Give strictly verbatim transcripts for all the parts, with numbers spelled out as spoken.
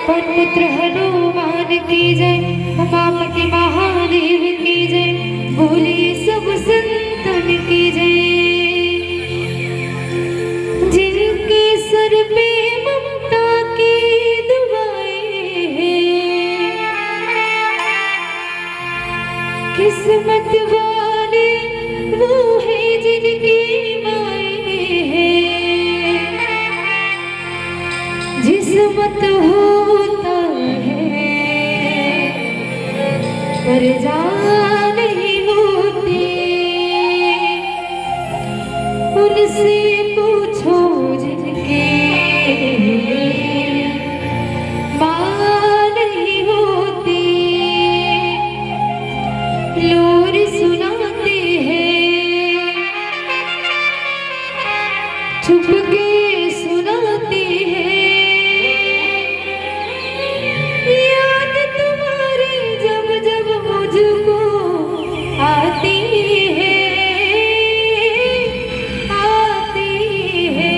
पवन पुत्र हनुमान की जय, उमापति महादेव की जय, बोलिए सब संतन की जय। जिनके सर पे ममता की दुआएं हैं, किस्मत वाले वो है जिनकी माए हैं। जिस्मत होता है पर जान नहीं होती, उनसे पूछो जिनके माँ नहीं होती। लोर सुनाते हैं, चुपके सुनाते हैं, याद तुम्हारी जब जब मुझको आती है, आती है।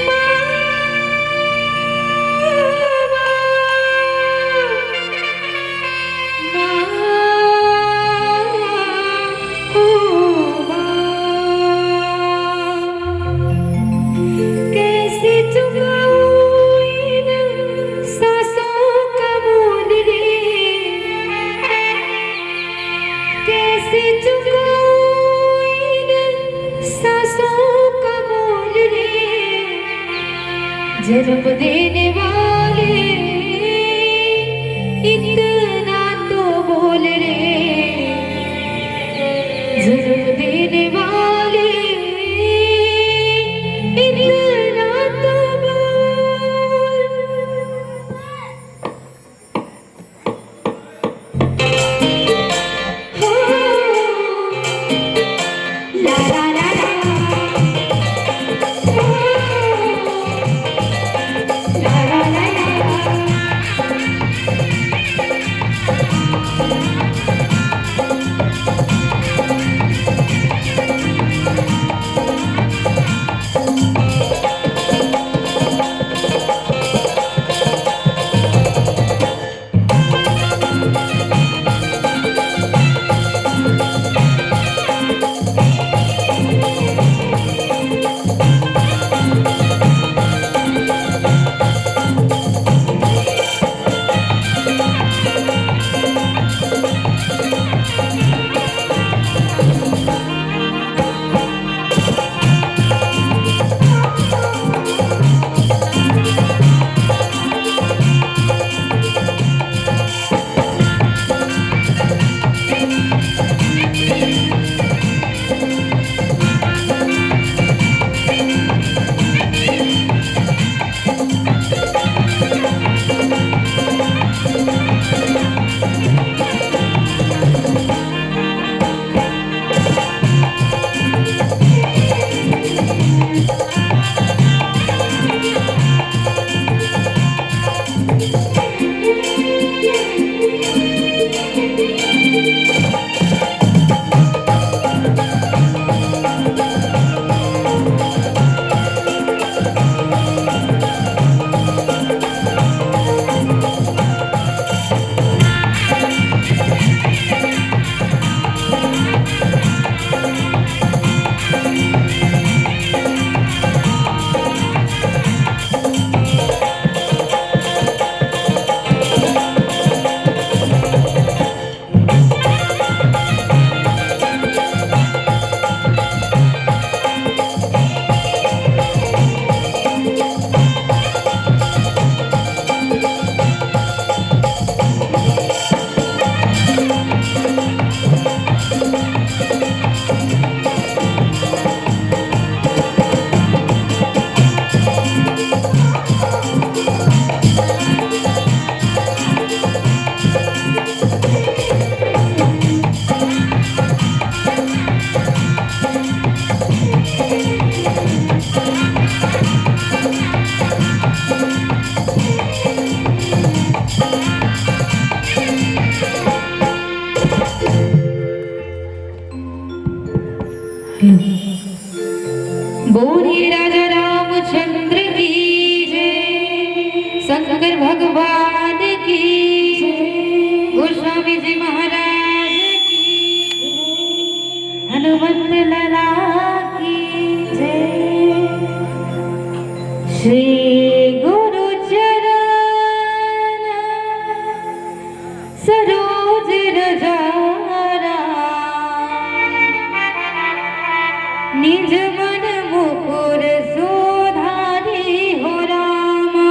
माँ, माँ, माँ, ओ माँ, कैसे चुकाऊं इन सांसों का मोल रे? कैसे चुकाऊं इन सांसों का मोल रे? जन्म देने वाले, इतना तो बोल रे। जन्म देने वाले, इतना तो बोल। गुरु चरण सरोज रजारा, निज मन मुकुर सुधारी हो रामा।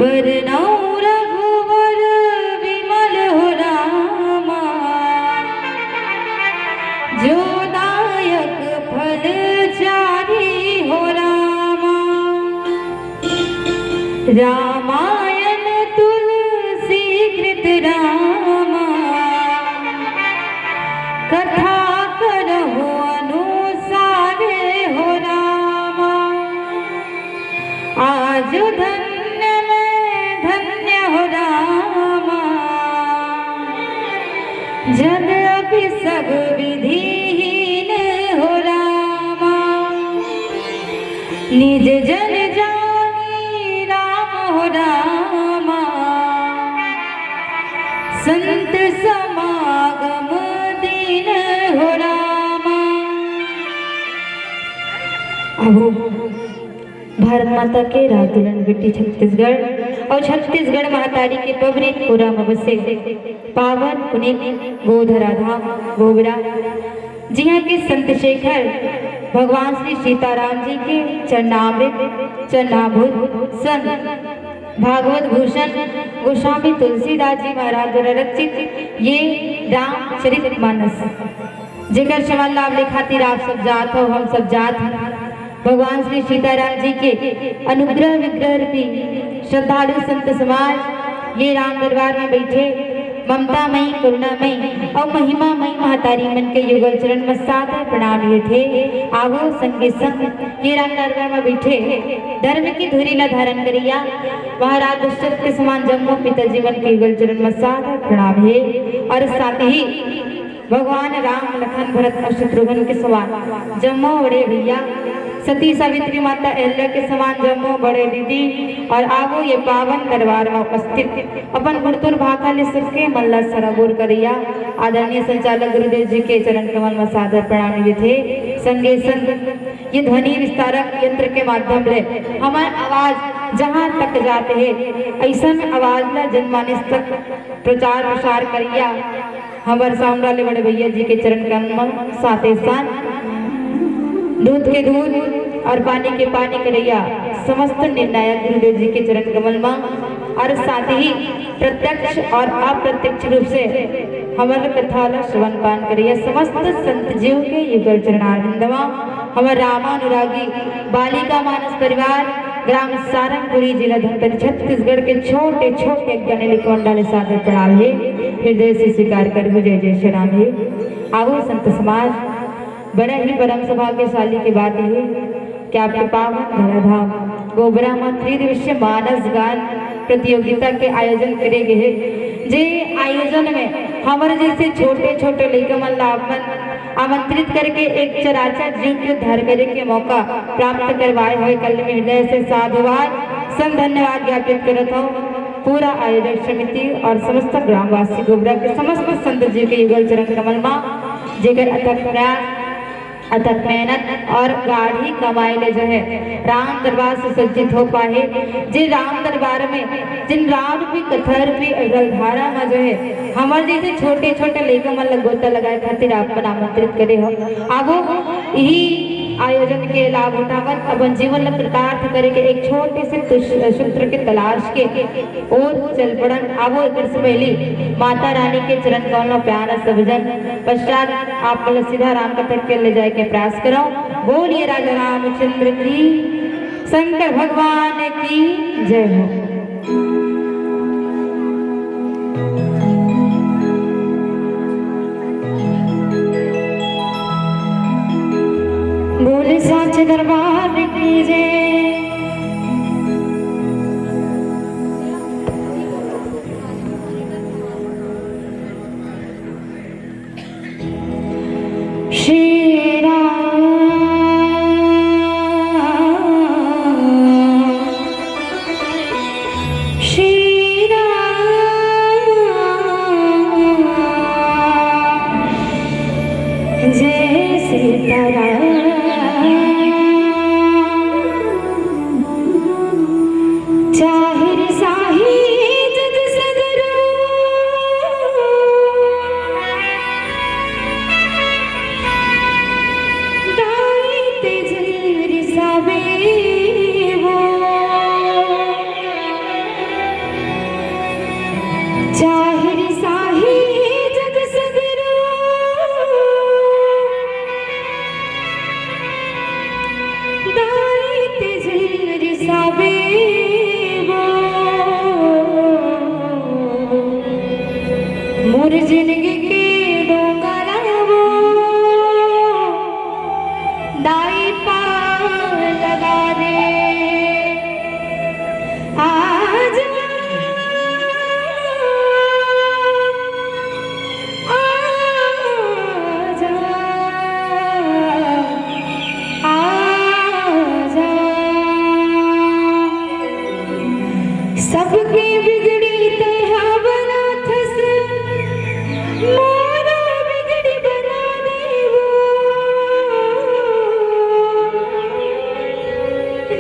बरनउँ रघुबर विमल हो रामा, जो दायक फल चारी हो रामा। रामायण तुलसी कृत रामा, कथा करहु अनुसार हो रामा। आज धन्य मैं धन्य हो रामा, जग अभी सब विधिहीन हो रामा। निज जन जानी राम हो रामा, संत समागम दीन हो रामा। अहो, भारत माता के राजदुल्हन बेटी छत्तीसगढ़ अउ छत्तीसगढ़ महतारी के पवित्र पुरा म बसे पावन पुनीत गोधरा धाम गोबरा, जिहाँ के संत शेखर भगवान श्री सीताराम जी के चरणामृत चरणाभूत संत भागवत भूषण गोस्वामी तुलसीदास जी महाराज द्वारा रचित ये रामचरित मानस, जेकर श्रवण लाभ ले खातिर आप सब जात हो, हम सब जात हन। भगवान श्री सीताराम जी के अनुग्रह विग्रह रूपी श्रद्धालु संत समाज ये राम दरबार में बैठे ममता मई, करुणा मई अउ महिमा मई महतारी मन के युगल चरण म सादर प्रणाम ये थे। आवो संगे संग ये राम दरबार में बैठे धर्म की धुरी ला धारण करिया महाराज दशरथ के समान जम्मो पिताजी मन के युगल चरण म सादर प्रणाम हे। और साथ ही भगवान राम, लखन, भरत अउ शत्रुघ्न के समान जम्मो बड़े भैया, सती सावित्री माता अहल्या के समान जम्मो बड़े दीदी, और आवो ये पावन दरबार में उपस्थित अपन गुरतुर भाखा ले सबके मन ला सराबोर करैया आदरणीय संचालक गुरुदेव जी के चरण कमल में सादर प्रणाम ये थे। संगे संग ये ध्वनि विस्तारक यंत्र के माध्यम ले हमर आवाज जहाँ तक जात हे, ऐसन आवाज ला जनमानस तक प्रचार प्रसार करैया हमर सामरा ले बड़े भैया जी के चरण कमल म, साथे साथ दूध के दूध और पानी के पानी करैया समस्त निर्णायक गुरुदेव जी के चरण कमल म, और साथ ही प्रत्यक्ष और अप्रत्यक्ष रूप से हमर कथा ला श्रवण पान करैया समस्त संत जीव के युगल चरणारविंद म हमर रामानुरागी बालिका मानस परिवार, ग्राम सारंगपुरी, जिला धमतरी, छत्तीसगढ़ के छोटे छोटे गने लिखवंडा ले सादर प्रणाम हे। हृदय से स्वीकार करहु, जय जय श्री राम हे। आवो संत समाज, बड़ा ही परम सौभाग्यशाली के बात हे कि आपके पावन धराधाम गोबरा म त्रिदिवसीय मानस गान प्रतियोगिता के आयोजन करे गे हे, जे आयोजन में हमर जैसे छोटे छोटे लइका मन ला आप मन आमंत्रित करके एक चराचर जीव के उद्धार करे के मौका प्राप्त करवाए हुए कल में हृदय से साधुवाद संग धन्यवाद ज्ञापित करत हूँ पूरा आयोजक समिति और समस्त ग्रामवासी गोबरा के समस्त संत जी के युगल चरण कमल मा, जेकर अथक प्रयास, अथक मेहनत और गाढ़ी कमाई ले जो है राम दरबार सुसज्जित हो पाए। जे राम दरबार में जिन राम रूपी कथा रूपी जलधारा में जो है हमर जैसे छोटे छोटे लइका मन ला गोता लगाए खातिर आप मन आमंत्रित करे हो। आवो यही आयोजन के लाभ उठावत अपन जीवन ला कृतार्थ करे के एक छोटे से तुष-, सूत्र के तलाश के ओर चल पड़न। आवो एकर से पहली माता रानी के चरण कमल में प्यार से भजन पश्चात आप मन ला सीधा राम कथा के ले जाए के प्रयास करो। बोलिए राजा रामचंद्र की, शंकर भगवान की जय हो। बोले साचे दरबार की जय। श्री राम, श्री राम, जय सीताराम। आवे वो मोर जिंदगी के डोंगरा वो दाई पार लगा दे। आजा, आजा, आजा। सबके बिगड़ी तैहा बनाथस, मोरो बिगड़ी बना देवो।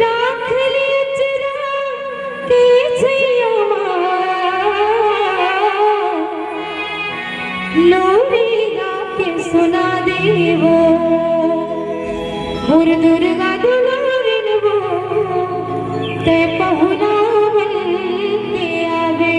राख ले अचरा के छैया मा, लोरी गा के सुना देवो। मोर दुर्गा दुलारिन वो, तै पहुना बन के आवे।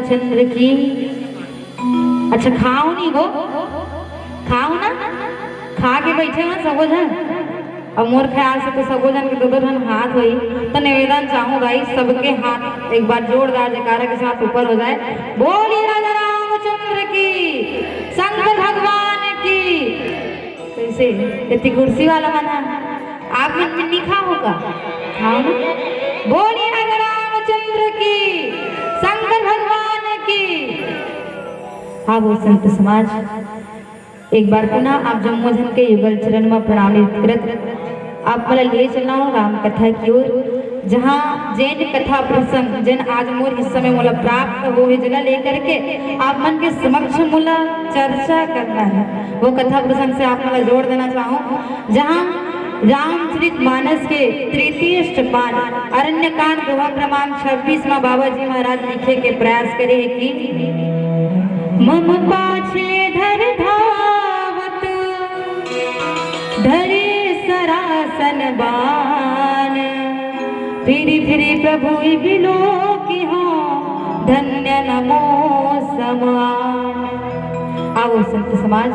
चंद्र की। अच्छा, खाव नहीं वो, खाव ना, खा के बैठे हो सबो झन। अब मोर ख्याल से तो सबो झन के दो दो झन हाथ होई, तो निवेदन चाहूँ भाई, सबके हाथ एक बार जोरदार जयकारा के साथ ऊपर हो जाए। बोलिए राजा रामचंद्र की, शंकर भगवान की। कैसे? इतनी कुर्सी वाला बना, आप मन में लिखा होगा, खाव ना। बोलिए राजा रामचंद्र की, शंकर भगवान की। हाँ वो संत समाज, एक बार पुनः आप जम्मो झन के युगल चरण म प्रणाम करत आप मन ल ले चलना हो राम कथा की ओर, जहाँ जेन कथा प्रसंग जेन आज मोर इस समय मोला प्राप्त हो हे, जेला लेकर के आप मन के समक्ष मोला चर्चा करना है, वो कथा प्रसंग से आप मन ल जोड़ देना चाहूँ, जहाँ रामचरित मानस के तृतीय सोपान अरण्य कांड दोहा क्रमांक छब्बीस में बाबा जी महाराज लिखे के प्रयास करे हे कि मम पाछे धर धावत धरे सरासन बान, फिरि फिरि प्रभु बिलोकिहौं धन्य नमो समान। आओ संत समाज,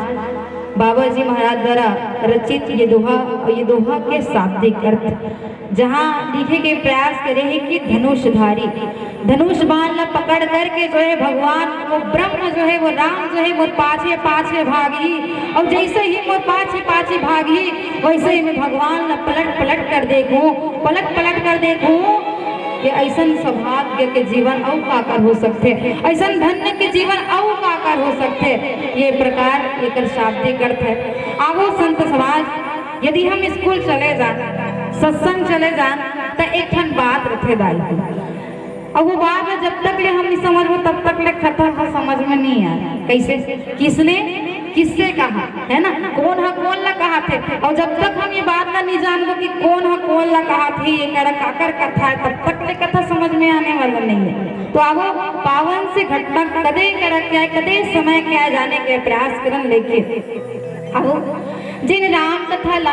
बाबा जी महाराज द्वारा रचित ये दोहा, ये दोहा के शाब्दिक अर्थ जहाँ लिखे के प्रयास करे हे कि धनुषधारी धनुष बाण ला पकड़ करके जो है भगवान वो ब्रह्म जो है वो राम जो है मोर पाछे पाछे भागही, और जैसे ही मोर पाछे पाछे भागही वैसे ही मैं भगवान ला पलट पलट कर देखूं, पलट पलट कर देखूं कि ऐसन सौभाग्य के जीवन अउ काकर हो सकथे, ऐसन धन्य के जीवन अउ काकर हो सकथे। ये प्रकार एकर शाब्दिक अर्थ है। आवो संत समाज, यदि हम स्कूल चले जान, सत्संग चले जान, त एक ठन बात रथे दाई। अउ वो बात ला जब तक ले हम नहीं समझबो, तब तक ले कथा ह समझ में नहीं आए। कैसे? किसने किससे कहा, है ना? कौन ह कौन ला कहाथे? अउ जब तक हम ये बात ला नहीं जानबो कि कौन ह कौन ला कहाथे, ये करा काकर कथा है, तब तक ले कथा समझ में आने वाला नहीं है। तो आवो पावन से घटना कदे करा के आए, कदे समय के आए, जाने के प्रयास करन लेके अहो, जिन राम कथा ला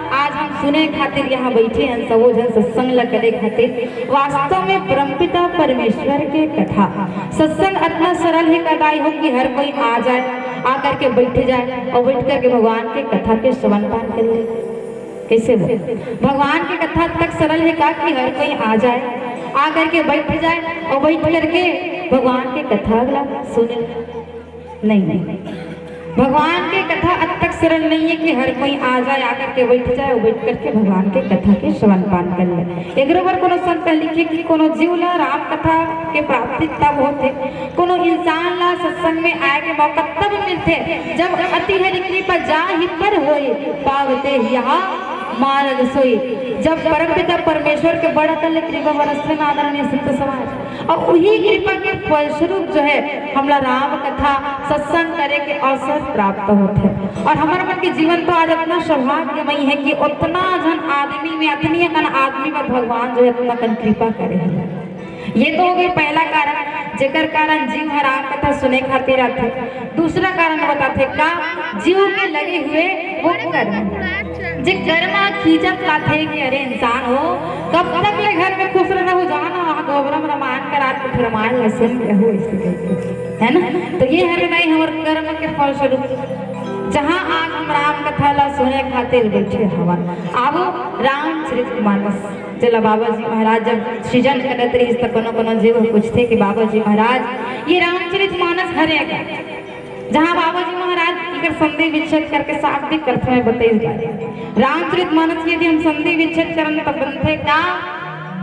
आज हम सुने खातिर यहाँ बैठे हन, सबो झन सत्संग ला करे खातिर, वास्तव में परमपिता परमेश्वर के कथा। सत्संग अतना सरल हे का दाई हो कि हर कोई आ जाए, आ करके बैठ जाए और बैठ करके भगवान के कथा के श्रवण पाठ कर ले। कैसे वो? भगवान के कथा तक सरल हे का कि हर कोई आ जाए, आ करके बैठ जाए और बैठ करके भगवान के कथा ला सुने। नहीं, नहीं। भगवान के कथा अतक सरल नहीं है कि हर कोई आ जाए, आकर के बैठ जाए और बैठ करके भगवान के कथा के श्रवण पान कर ले। एकरो बर कोनो संत लिखे कि कोनो जीव ला राम कथा के प्राप्ति तब होथे, कोनो इंसान ला सत्संग में आए के मौका तब मिलथे, जब अति हरि कृपा जाहि पर होए, पावते ही यहाँ मार्ग सोई। जब परमपिता परमेश्वर के बड़ा तले कृपा बरसथे ना, आदरणीय संत समाज, और वही कृपा के फलस्वरूप जो है हमला राम कथा सत्संग करे के अवसर प्राप्त होत है। और हमर मन के जीवन तो आज इतना सौभाग्यमयी है कि उतना झन आदमी में, अतनी अकन आदमी में भगवान जो है इतना कन कृपा करे है। ये तो हो गई पहला कारण, जेकर कारण जीव ह राम कथा सुने खातिर आथे। दूसरा कारण बताथे का, जीव के लगे हुए वो कर्म, जे कर्म खींचत आथे कि अरे इंसान हो, कब तक ले घर में खुश रहना हो, जाना वहाँ गोबरा में रामायण करा के फिर रामायण ला सुन के हो, ऐसे करके, है ना? तो ये हर नहीं हमर कर्म के फलस्वरूप, जहाँ आज हम राम कथा ला सुने खातिर बैठे हवन। आवो रामचरित मानस, जेला बाबा जी महाराज जब सृजन करत रहिस त कोनो कोनो जीव पूछथे कि बाबा जी महाराज, ये रामचरित मानस हरे का? जहाँ बाबा जी महाराज इकर संधि विच्छेद करके शाब्दिक अर्थ में बतइस बा। रामचरित मानस के यदि हम संधि विच्छेद करन त बनथे का?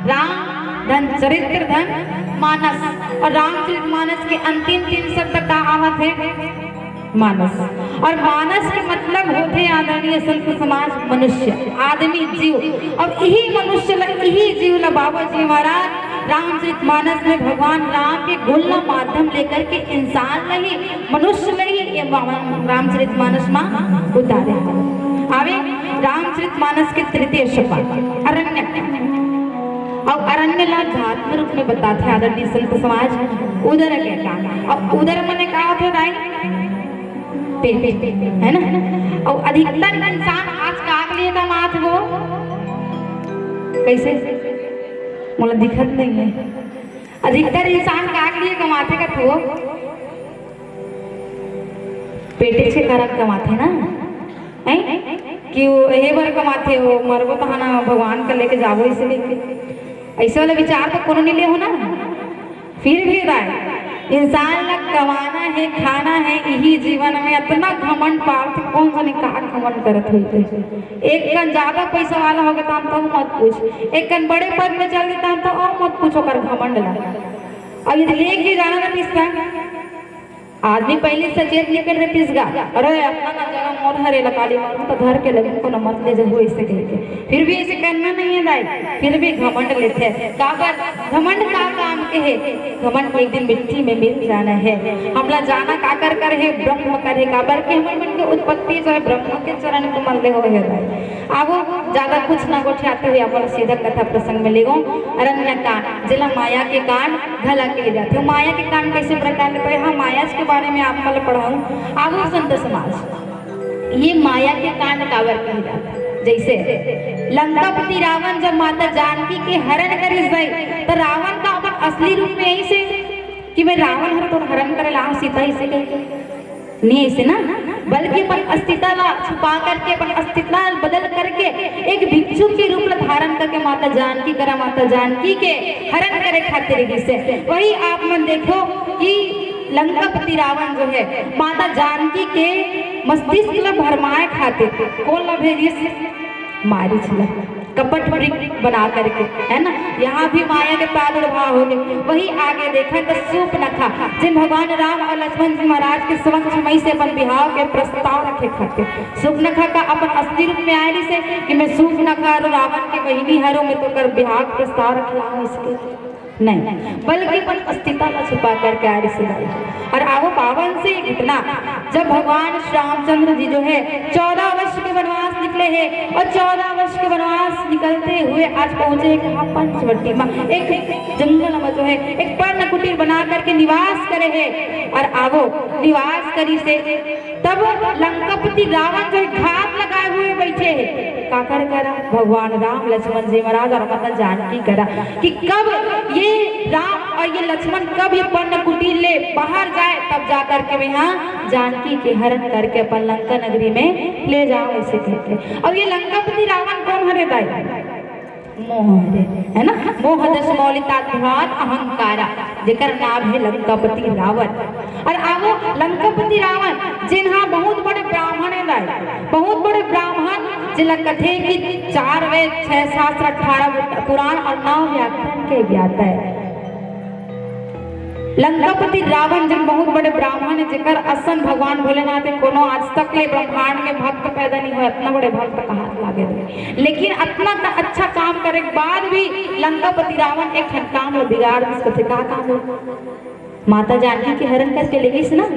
राम धन चरित्र धन मानस। और रामचरित मानस के अंतिम तीन शब्द का आवत है? मानस। और मानस के मतलब होथे आदरणीय संत समाज मनुष्य, आदमी, जीव। और यही मनुष्य ल, यही जीव ल बाबा जी महाराज रामचरित मानस में भगवान राम के गुण ल माध्यम लेकर के इंसान ल ही, मनुष्य ल ही ये रामचरित मानस में उतारे। आवे रामचरित मानस के तृतीय सोपान अरण्य, और अरण्य ला अध्यात्म रूप में बताथे आदरणीय संत समाज। उदर के का, और उदर मने का होथे दाई? पेट, है ना? और अधिकतर इंसान आज का लिए कमात हो, कैसे? मोला दिखत नहीं है। अधिकतर इंसान का के लिए कमाथे का थो? पेटे के कारण कमाथे ना, हैं? कि वो ये बर कमाथे, वो मरबो तहाना भगवान का लेके जाबो, इसे लेके। ऐसे वाला विचार तो कोनो नहीं ले हो ना। फिर भी भाई, इंसान ला कमाना है, खाना है, यही जीवन में इतना घमंड पावत, कौन सा नहीं कहा घमंड करत होते। एक कन ज्यादा पैसा वाला होगा तो हम तो मत पूछ, एक कन बड़े पद में चल देता हम तो और मत पूछ ओकर घमंड ला। अब यदि लेके जाना ना रिश्ता, आदमी पहले सचेत निकल रहे पिसगा, अरे अपना ना जगह मोर हरे लकाली मारू तो धर के लगे कोनो मत ले जहू ऐसे कह के। फिर भी ऐसे करना नहीं है दाई, फिर भी घमंड लेते हैं। काबर? घमंड का काम के है? घमंड एक दिन मिट्टी में मिल जाना है। हमला जाना काकर कर है? ब्रह्म कर है। काबर के हमर मन के उत्पत्ति जो है ब्रह्म के चरण कमल ले होए है दाई। आगो ज्यादा कुछ ना गोठियाते हुए अपन सीधा कथा प्रसंग में लेगो। अरण्य कांड, जिला माया के कांड घला के ले जाते हो। माया के कांड कैसे प्रकार ले? तो यहाँ माया के बारे में आप मन पढ़ाऊं। आगो संत समाज, ये माया के कांड काबर कहे जाथे? जैसे लंकापति रावण जब माता जानकी के हरण करिस भाई, तो रावण का अपन असली रूप में यही से कि मैं रावण हर तोर हरण करे ला सीता इसे कह के। नहीं ऐसे ना, बल्कि अपन अस्तित्व ला छुपा करके, अपन अस्तित्व ला बदल करके एक भिक्षु के रूप ला धारण करके माता जानकी करा, माता जानकी के हरण करे खातिर गिसे। वही आप मन देखो कि लंकापति रावण जो है माता जानकी के मस्तिष्क ला भरमाए खातिर कोन ला भेजिस? मारीच ला, कपट वृक्ष बना करके, है ना? यहाँ भी माया के प्रादुर्भाव हो गए। वही आगे देखा तो सूपनखा, जिन भगवान राम और लक्ष्मण जी महाराज के समक्ष मई से अपन बिहाव के प्रस्ताव रखे खातिर सूपनखा का अपन असली रूप में आए रही से कि मैं सूपनखा और रावण के बहिनी हरो, मैं तो कर बिहाव के प्रस्ताव रख लाऊं इसके। नहीं, बल्कि अपन अस्तित्व का छुपा करके आ रही से। और आवो पावन से ये घटना, जब भगवान श्री रामचंद्र जी जो है चौदह वर्ष के वनवास निकले हैं और चौदह वर्ष के वनवास निकलते हुए आज पहुंचे हैं कहाँ? पंचवटी में एक जंगल में जो है एक पर्ण कुटीर बना करके निवास करे हैं। और आवो निवास करी से तब लंकापति रावण जो है घात लगाए हुए बैठे हैं। काकर करा? भगवान राम, लक्ष्मण जी महाराज और माता जानकी करा कि कब ये राम और ये लक्ष्मण कब ये पर्ण कुटीर ले बाहर जाए, तब जा करके मैं यहाँ जानकी के हरण करके अपन लंका नगरी में ले जाओ ऐसे करके। और ये लंकापति रावण कौन हरे दाई? मोह हरे, है ना? मोह दस मौलिता ध्यान अहंकारा, जेकर नाम है लंकापति रावण। और आवो लंकापति रावण जिन हा बहुत बड़े ब्राह्मण है दाई, बहुत बड़े ब्राह्मण जिला कथे कि चार वेद, छह शास्त्र, अठारह पुराण और नौ व्याकरण के ज्ञाता है। लंकापति रावण जिन बहुत बड़े ब्राह्मण है, जेकर असन भगवान भोलेनाथ के कोनो आज तक ले ब्रह्मांड में भक्त पैदा नहीं हुआ, इतना बड़े भक्त कहा लागे थे। लेकिन इतना का अच्छा काम करे के बाद भी लंकापति रावण एक ठन काम ला बिगाड़ दिस। कथे का काम है? माता जानकी के हरण करके ले गईस ना,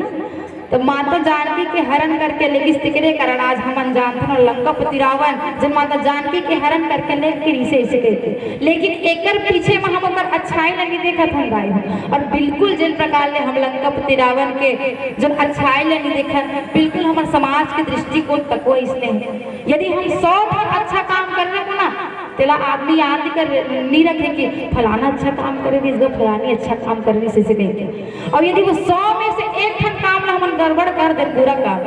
तो माता जानकी के हरण करके ले गईस, तेकरे कारण आज हमन जानथन और लंकापति रावण जब माता जानकी के हरण करके ले के इसे इसे कहते। लेकिन एकर पीछे में हम ओकर अच्छाई ला नहीं देखत हन दाई हो। और बिल्कुल जिन प्रकार ले हम लंकापति रावण के जो अच्छाई ला नहीं देखत, बिल्कुल हमर समाज के दृष्टिकोण तको इसने है। यदि हम सौ ठन अच्छा काम कर रहे हो ना, तेला आदमी याद नहीं कर, नहीं रखे कि फलाना अच्छा काम करे रहिस गा, फलानी अच्छा काम करे रहिस, ऐसे कह के। और यदि वो सौ में से एक ठन काम ला हमन गड़बड़ कर दे, बुरा काम,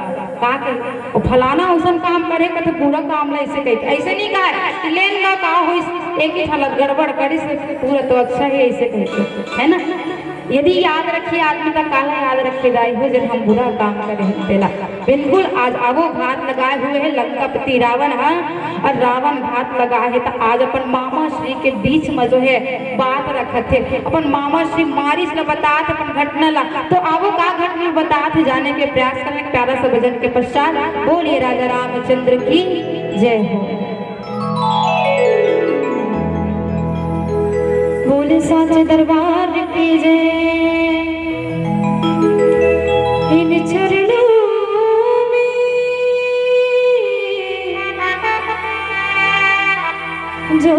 का कहे? वो फलाना उसन काम करे, कथे बुरा काम ला ऐसे कह के। ऐसे नहीं कहा कि लेन गा का होइस, एक ही ठन ला गड़बड़ करिस, पूरा तो अच्छा है, ऐसे कह के, है ना? यदि याद रखिए आदमी का काला याद रखे दाई हो, जब हम बुरा काम करे हैं तेला। बिल्कुल, आज आवो घात लगाए हुए है लंकापति रावण हा, और रावण घात लगा है तो आज अपन मामा श्री के बीच में जो है बात रखत है, अपन मामा श्री मारिस ला बतात अपन घटना ला। तो आवो का घटना बतात है जाने के प्रयास करें प्यारा सा भजन के पश्चात। बोलिए राजा रामचंद्र की जय हो। बोले साचे दरबार की जय। इन चरणों में जो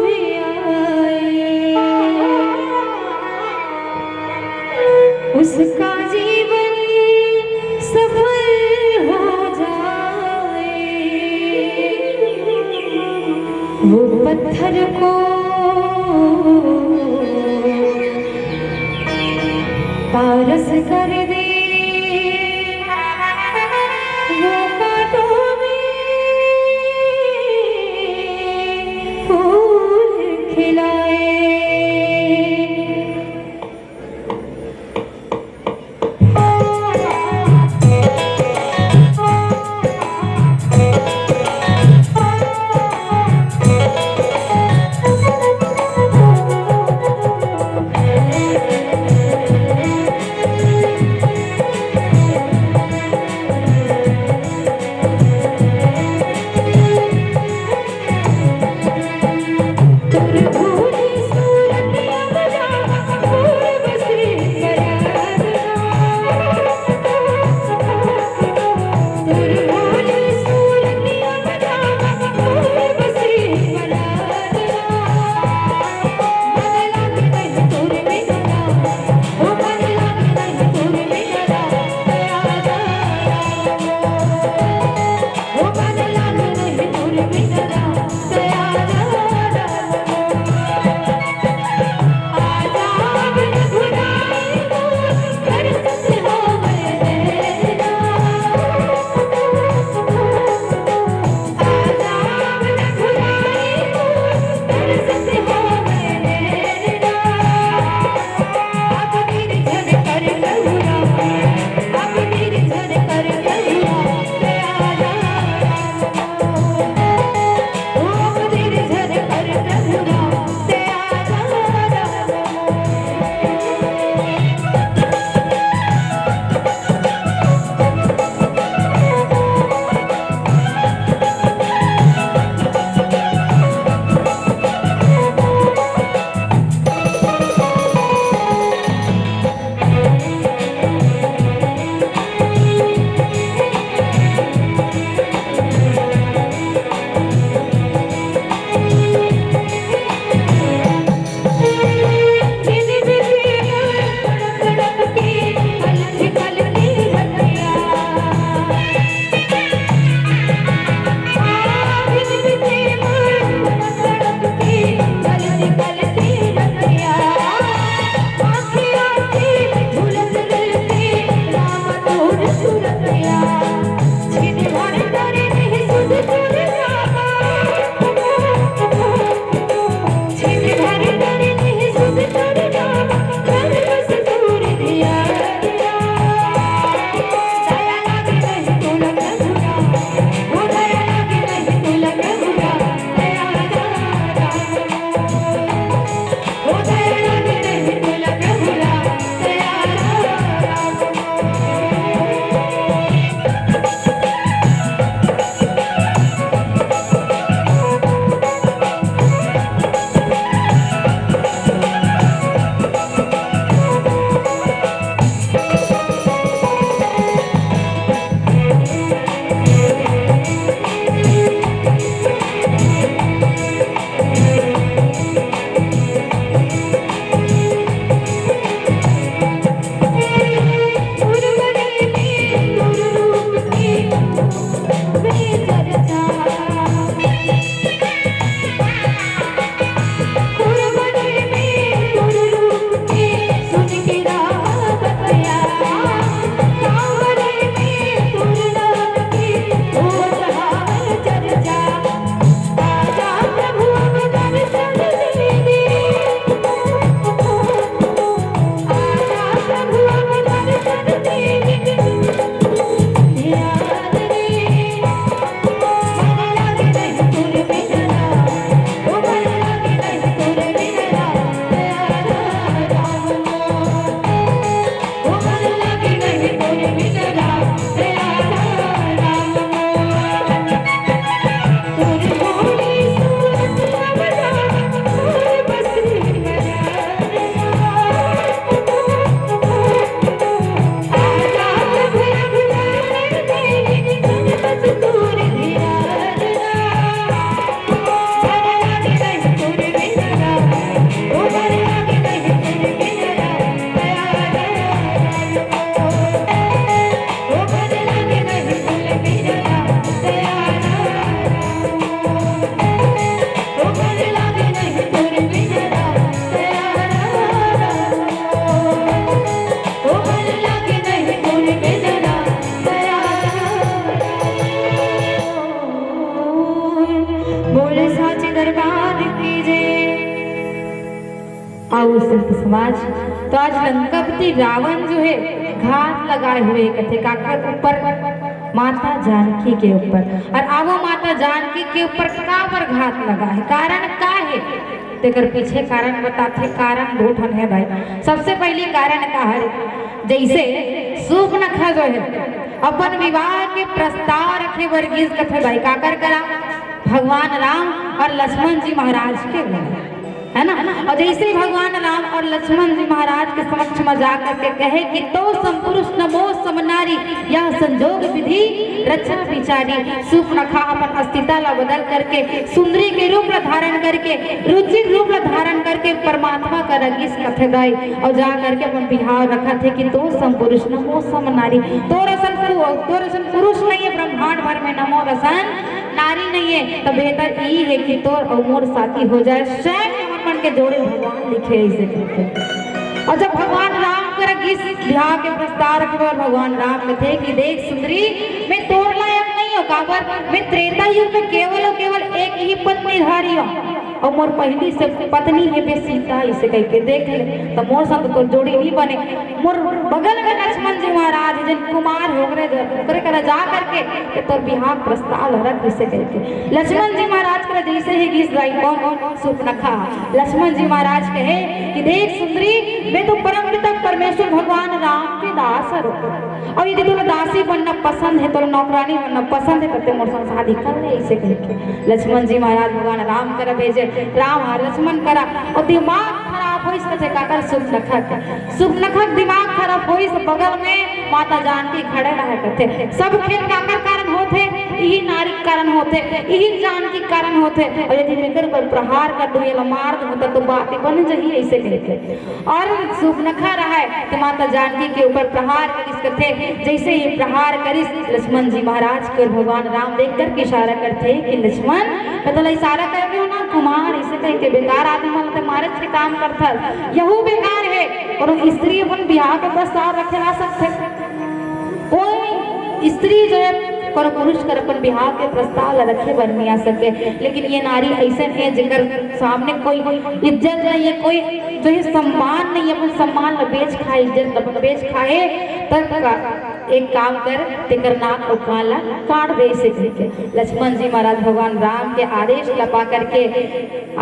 भी आए, उसका जीवन सफल हो जाए। वो पत्थर को पारस कर दे वो कांटों में फूल खिलाए। संत समाज, तो आज लंकापति रावण जो है घात लगाए हुए कथे काकर ऊपर, माता जानकी के ऊपर। और आवो माता जानकी के ऊपर काबर घात लगा है, कारण का है, तेकर पीछे कारण बताथे। कारण दो ठन है भाई। सबसे पहली कारण का है, जैसे सूर्पनखा जो है अपन विवाह के प्रस्ताव रखे बर गिस कथे भाई काकर करा, भगवान राम और लक्ष्मण जी महाराज के करा, है ना। और जैसे ही भगवान राम और लक्ष्मण जी महाराज के समक्ष में जा करके कहे कि "तो सम पुरुष न मो सम नारी, यह संजोग विधि रचा विचारी।" सूर्पनखा अपन अस्तित्व ला बदल करके, सुंदरी के रूप ला धारण करके, रुचिर रूप ला धारण करके परमात्मा करा गिस कथे दाई, और जा करके अपन बिहाव रखत हे कि "तो सम पुरुष न मो सम नारी", तोर असन पु-, तोर असन पुरुष नहीं है ब्रह्मांड भर में, न मोर असन नारी नहीं है। तो बेहतर ई है कि तोर और मोर शादी हो जाए, स्वयं हमन मन के जोड़े भगवान लिखे इसे कहते। और जब भगवान राम करा गिस बिहाव के प्रस्ताव रखे बर, भगवान राम कथे कि "देख सुंदरी, मैं तोर लायक नहीं हो, काबर मैं त्रेता युग में केवल और केवल एक ही पत्नी धारी हूँ, और मोर पहली से पत्नी है बे सीता, इसे कह के देख ले, तो मोर संग तोर जोड़ी नहीं बने।" मोर बगल में लक्ष्मण जी महाराज जिन कुमार हो गए, जो ओकरे करा जा करके कि "तोर बिहाव प्रस्ताव ला रख," इसे कह के लक्ष्मण जी महाराज करा जैसे ही गिस दाई कौन, सूर्पनखा, लक्ष्मण जी महाराज कहे कि "देख सुंदरी, मैं तो परम पिता परमेश्वर भगवान राम के दास हूँ, और यदि तोला दासी बनना पसंद है, तोला नौकरानी बनना पसंद है, तो ते मोर संग शादी कर ले," इसे कह के लक्ष्मण जी महाराज भगवान राम करा भेजे। राम और लक्ष्मण करा, और दिमाग खराब होइस कथे काकर, सूर्पनखा के। सूर्पनखा के दिमाग खराब होइस, बगल में माता जानकी खड़े रहे कथे। सब खेल काकर कारण होथे, इही नारी के कारण होथे, इही जानकी के कारण होथे। और यदि मैं एकर बर प्रहार कर दूं, एला मार दूं, त तो बात बन जही, ऐसे कह के। और सूर्पनखा रहे तो माता जानकी के ऊपर प्रहार करिस कथे। जैसे ही प्रहार करिस, लक्ष्मण जी महाराज के भगवान राम देख करके इशारा करथे कि "लक्ष्मण, मैं तोला इशारा कर रहे हो ना कुमार, इसे कह के बेकार आदमी मन ते मारे से काम करथस, यहू बेकार है।" कोनो स्त्री अपन बिहाव के प्रस्ताव रखे ला सकथे? कोई स्त्री जो है कोनो पुरुष कर अपन बिहाव के प्रस्ताव ला रखे बर नहीं आ सके, लेकिन ये नारी ऐसे है जेकर सामने कोई इज्जत नहीं है, कोई जो है सम्मान नहीं है, अपन सम्मान ला बेच खाए, इज्जत ला अपन बेच खाए, तब का एक काम कर, तेकर नाक अउ कान ला काट दे, इसे कह के लक्ष्मण जी महाराज भगवान राम के आदेश ला पा करके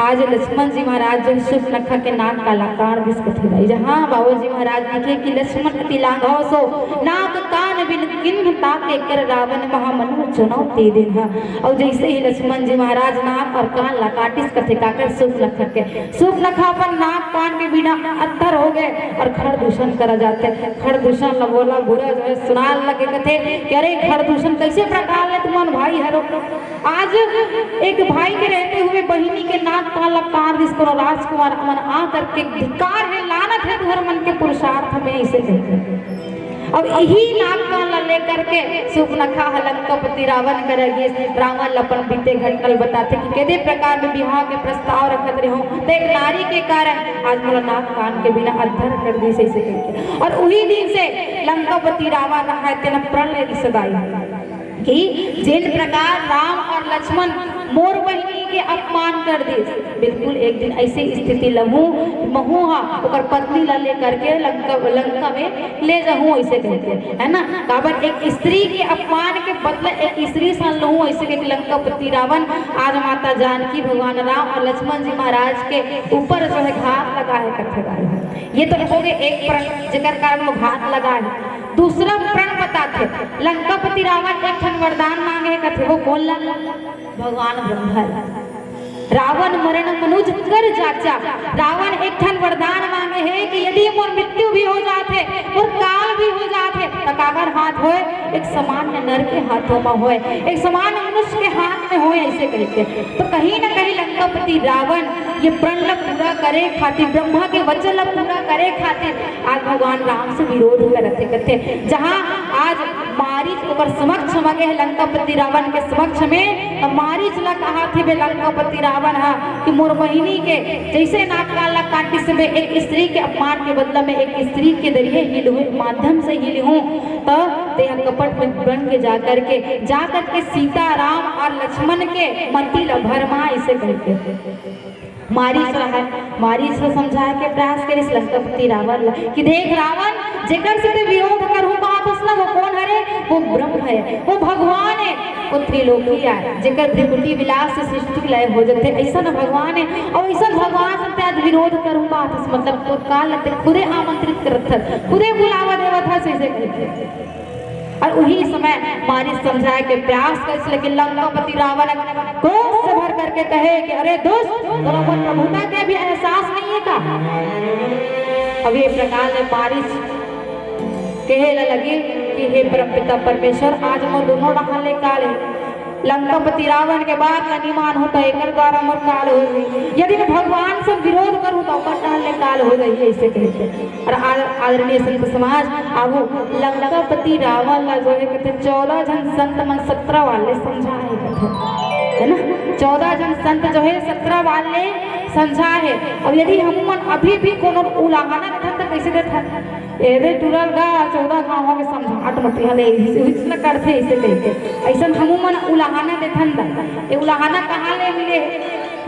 आज लक्ष्मण जी महाराज जो सूर्पनखा के नाक कान ला काट दिस कथे भाई। जहाँ बाबा जी महाराज लिखे कि "लक्ष्मण अति लाघव सो, नाक कान बिन किन्ह ताके, कर रावण महामनु चुनौती दीन्ह।" और जैसे ही लक्ष्मण जी महाराज नाक और कान ला काटिस कथे काकर, सूर्पनखा के, सूर्पनखा अपन नाक कान के बिना अत्थर हो गए और खरदूषण करा जाथे। खरदूषण ला बोला बुरा जो है सुनान लगे कथे कि "अरे खरदूषण कैसे प्रकार ले तुमन भाई हरो?" आज एक भाई के रहते हुए बहिनी के नाक कान ला काट दिस कोनो राजकुमार, मन आ करके "धिक्कार है, लानत है तुहर मन के पुरुषार्थ में," इसे कहते। अब यही नाक कान ला लेकर के सूर्पनखा ह लंकापति रावण करा गिस। रावण ल अपन बीते घटना ल बताथे कि "केदे प्रकार में बिहाव के प्रस्ताव रखत रहे हो, तो एक नारी के कारण आज मोला नाक कान के बिना अत्थर कर दिस," ऐसे करके। और उही दिन से लंकापति रावण रहा है तेना प्रण ले सदाई कि "जेन प्रकार राम और लक्ष्मण मोर बहिनी के अपमान कर दिस, बिल्कुल एक दिन ऐसे स्थिति लहू महू हा ओकर पत्नी ला लेकर के लंका, लंका में ले जाहूं," ऐसे कहके, है ना। काबर एक स्त्री के अपमान के बदला एक स्त्री सन लहू, ऐसे कहके लंकापति रावण आज माता जानकी, भगवान राम और लक्ष्मण जी महाराज के ऊपर जो है घात लगा है कथे। ये तो हो गए एक प्रण, जेकर कारण वो घात लगा है। दूसरा प्रण बताथे, लंकापति रावण एक ठन वरदान मांगे हे कथे, वो कोन ला? भगवान ब्रह्मा ला। "रावण मरण मनुज कर जाचा।" रावण एक ठन वरदान मांगे हे कि यदि मोर मृत्यु भी हो जाथे, मोर काल भी हो जाथे, त काकर हाथ होय? एक सामान्य नर के हाथों में होय, एक सामान्य मनुष्य के हाथ में होय, ऐसे कहके। तो कहीं ना कहीं लंकापति रावण ये प्रण ला पूरा करे खातिर, ब्रह्मा के वचन ला पूरा करे खातिर आज भगवान राम से विरोध करत हे कथे। जहाँ आज मारीच ओकर समक्ष में गे हे, लंकापति रावण के समक्ष में, त मारीच ला कहाथे बे लंकापति रावण हा कि मोर बहिनी के जैसे नाक कान ला काटिस बे, एक स्त्री के अपमान के बदला में एक स्त्री के जरिए ही लहू, माध्यम से ही लहू, त तेहा कपट में बन के जा करके, जा करके सीता राम और लक्ष्मण के मति ला भरमा, ऐसे कहके। मारीच रहय, मारीच ल समझाए के प्रयास करिस लंकापति रावण ल कि देख रावण, जेकर से ते विरोध करहूं कहत हस ना, वो कोन हरे? वो ब्रह्म हे, वो भगवान हे, वो त्रिलोकी आय, जेकर भृकुटी विलास से सृष्टि लय हो जथे, अइसन भगवान हे। अउ अइसन भगवान से ते आज विरोध करहूं कहत हस, मतलब तोर काल ल ते खुदे आमंत्रित करत हस, खुदे बुलावा देवत हस, अइसे कहिके। अउ उही समय मारीच समझाए के प्रयास करिस, लेकिन लंकापति रावण क्रोध से भर करके कहे कि अरे दुष्ट, तोला अपन प्रभुता के भी एहसास नइ हे का? अब ये प्रकार ले मारीच कहे ला लगे कि हे परमपिता परमेश्वर, आज मोर दोनों डहान ले काल हे। लंकापति रावण के बात ला नइ मानहूं त एकर द्वारा मोर काल हो जाही। यदि मैं भगवान से विरोध करहूं त ओकर डहान ले काल हो जाही, अइसे कहिके। अउ आद-, आदरणीय संत समाज, अब लंकापति रावण ला जो हे कथे चौदह झन संत मन सत्रह वाले समझाए कथे, हे ना? चौदह झन संत जो हे सत्रह वाले समझाए हे। अउ यदि हमन अभी भी कोनो उलाहना देथन त कइसे देथन? एदे टूरा गा चौदह गांव के समझात मत हले, अइसे, अइसे न करथे, अइसे कहिके। अइसन हमू मन उलाहना देथन दा। ये उलाहना कहां ले मिले?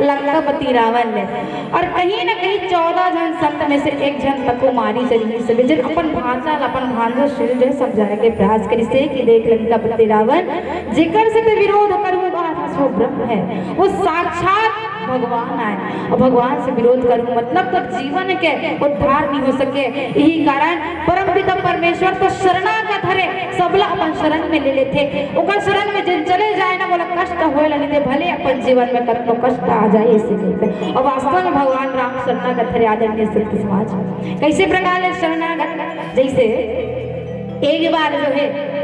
लंकापति रावण ले। अउ कहीं न कहीं चौदह झन संत में से एक झन तको मारीच रिहिस हवे, जेन अपन भांचा ल, अपन भांजो ल जो हे समझाए के प्रयास करिस हे कि देख लंकापति रावण, जेकर से ते विरोध करहूं कहत हस, वो ब्रह्म हे, वो साक्षात भगवान आय। अउ भगवान से विरोध करहूं मतलब तोर जीवन के उद्धार नइ हो सके। इही कारण परमपिता परमेश्वर तो शरणागत हरे, सबला अपन शरण में ले लेथे। ओकर शरण में जेन चले जाय ना, ओला कष्ट होय ला नइ दे, भले अपन जीवन में कतनो कष्ट आ जाय, अइसे कहिथे। अउ वास्तव में भगवान राम शरणागत हरे, आदरणीय संत समाज। कइसे प्रकार ले शरणागत? जइसे एक बार जो हे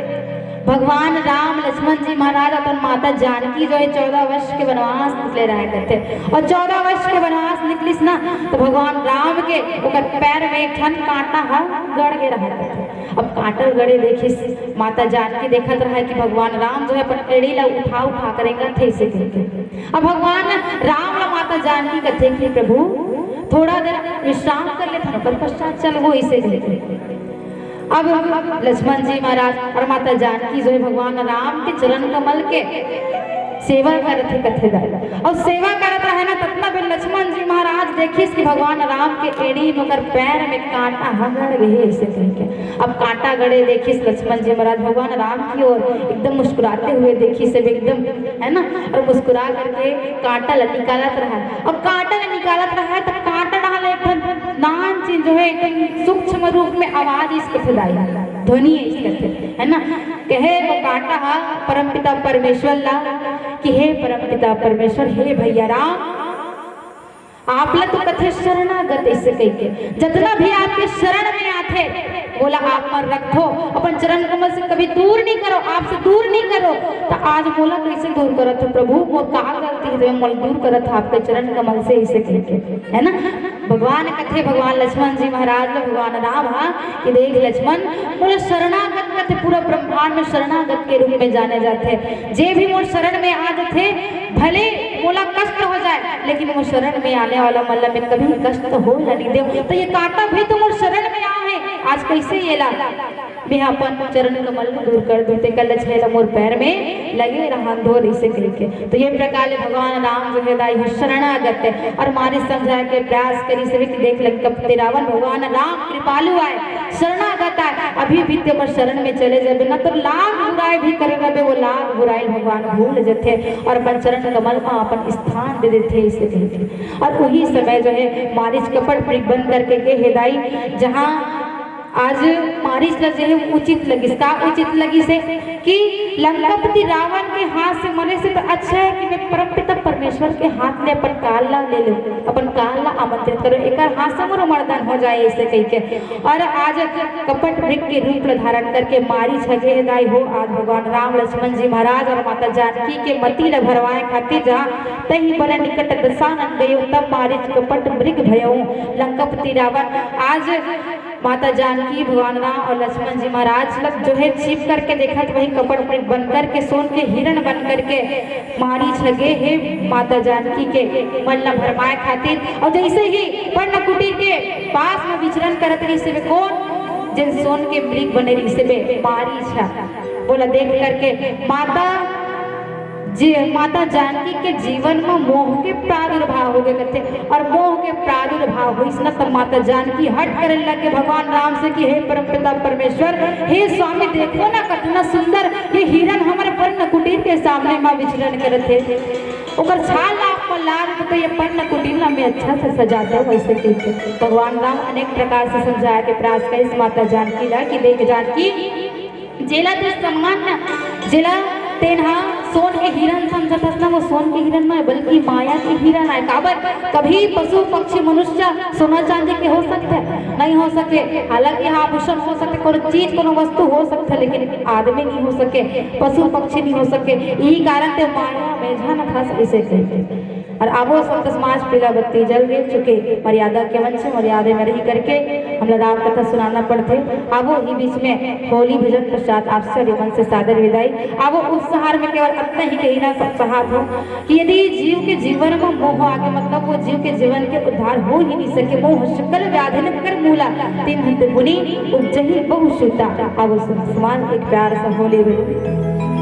भगवान राम, लक्ष्मण जी महाराज, अपन माता जानकी जो हे चौदह वर्ष के वनवास निकले रहय कथे। अउ चौदह वर्ष के वनवास निकलिस ना, त भगवान राम के ओकर पैर में एक ठन कांटा ह गड़ गे रहय कथे। अब कांटा गड़े देखिस, माता जानकी देखत रहय कि भगवान राम जो हे अपन एड़ी ला उठा उठा के रेंगत हे, अइसे कहिके। अब भगवान राम ला माता जानकी कथे कि प्रभु, थोड़ा देर विश्राम कर लेथन, ओकर पश्चात चलबो, अइसे कहिके। अब लक्ष्मण जी महाराज अउ माता जानकी जो हे भगवान राम के चरण कमल के सेवा करत हे कथे दाई। अउ सेवा करत रहय ना, ततना बेर लक्ष्मण जी महाराज देखिस कि भगवान राम के एड़ी में ओकर पैर में कांटा ह गड़ गे हे, अइसे कहिके। अब कांटा गड़े देखिस लक्ष्मण जी महाराज भगवान राम की ओर, एकदम मुस्कुराते हुए देखिस हे एकदम, हे ना, अउ मुस्कुरा करके कांटा ला निकालत रहय। अब कांटा ला निकालत रहय त कांटा डहान ले एक ठन नान चिन जो हे एकदम सूक्ष्म रूप में आवाज अइस कथे दाई, ध्वनि अइस कथे, हे ना? कहे वो कांटा ह परमपिता परमेश्वर ला कि हे परमपिता परमेश्वर, हे भइया राम, आप ला तो कथे शरणागत, अइसे कहिके। जतना भी आपके शरण में आथे, ओला आप मन रखथो, अपन चरण कमल से कभी दूर नइ करो, आपसे दूर नइ करो। त आज मोला कइसे दूर करत हो प्रभु? मोर का गलती हे, मोला दूर करत हो आपके चरण कमल से, अइसे कहिके, हे ना? भगवान कथे, भगवान लक्ष्मण जी महाराज ल भगवान राम ह कि देख लक्ष्मण, मोला शरणागत कथे, पूरा ब्रह्मांड में शरणागत के रूप में जाने जाथे। जे भी मोर शरण में आ जथे, भले मोला कष्ट हो जाय, लेकिन मोर शरण में आने वाला मन ला मैं कभी कष्ट होय ला नइ देंव। त ये कांटा भी तो मोर शरण में आय हे, आज कइसे एला मैं अपन चरण कमल में दूर कर दूं, तेकर ले छेला मोर पैर में लगे रहन धो, अइसे कहिके। त ये प्रकार ले भगवान राम जो हे दाई हो शरणागत हे अउ मारीच समझाए के प्रयास करिस हे कि देख लंकापति रावण, भगवान राम कृपालु आय, शरणागत आय, अभी भी ते ओकर शरण में चले जाबे ना, त लाख बुराई भी करे रहबे, वो लाख बुराई भगवान भूल जथे अउ अपन चरण कमल में अपन स्थान दे देथे, अइसे कहिके। अउ उही समय जो हे मारीच कपट मृग बन करके गे हे दाई, जहां आज मारीच ल जे हे उचित लगिस। का उचित लगिस हे कि लंकापति रावण के हाथ से मरे से त अच्छा हे कि मैं परमपिता परमेश्वर के हाथ ले अपन काल ला ले लेंव, अपन काल ला आमंत्रित करेंव, एकर हाथ से मोरो मरदान हो जाय, अइसे कहिके। अउ आज कपट मृग के रूप ला धारण करके मारीच ह गे हे दाई हो, आज भगवान राम, लक्ष्मण जी महाराज अउ माता जानकी के मति ला भरवाए खातिर जहां तहि बन निकट दसानन गयो, तब मारीच कपट मृग भयउ। लंकापति रावण आज माता जानकी, भगवान राम अउ लक्ष्मण जी महाराज ल जो हे छिप करके देखत, वही कपट मृग बन करके सोन के हिरण बन करके मारीच ह गे हे माता जानकी के मन ला भरमाए खातिर। अउ जइसे ही पर्ण कुटीर के पास में विचरण करत रहिस हे, कोन? जेन सोन के मृग बने रहिस हे, मारीच ह। ओला देख करके माता जे माता जानकी के जीवन म मोह के प्रादुर्भाव हो गे कथे, और मोह के प्रादुर्भाव होइस न, तब माता जानकी हठ करे लगे भगवान राम से कि हे परमपिता परमेश्वर, हे स्वामी, देखो ना कतना सुंदर ये हिरण हमर पर्ण कुटीर के सामने म विचरण करत हे। ओकर छाल ला आप मन ला देते तो ये पर्ण कुटीर ला मैं अच्छा से सजाता हूँ, ऐसे कहिके भगवान राम अनेक प्रकार से समझाए के प्रयास करिस माता जानकी ला कि देख जानकी, जेला तू सम्मान न, जेला तेन ह सोन के हिरण समझत हस ना, वो सोन के हिरण नोहे, बल्कि माया के हिरण आय। काबर? कभी पशु, पक्षी, मनुष्य सोना चांदी के हो सकथे? नहीं हो सके। हालांकि हाँ, आभूषण हो सकथे, कोनो चीज, कोनो वस्तु हो सकथे, लेकिन आदमी नहीं हो सके, पशु, पक्षी नहीं हो सके। यही कारण ते माया में झन फंस इसे कहते। और आबो संत समाज पीला बत्ती जल गे, चूंकि मर्यादा के मंच, मर्यादा में रही करके हमला राम कथा सुनाना पड़थे। आबो ही बीच में होली भजन पश्चात आप सभी मन से सादर विदाई। आबो उपसंहार में केवल अतना ही कहिना चाहत हूँ कि यदि जीव के जीवन में मोह आगे, मतलब वो जीव के जीवन के उद्धार हो ही नहीं सके। मोह सकल व्याधि कर मूला, तिन्हत मुनि उपजहि बहु सूता। आबो संत समाज एक प्यार सा होली भजन।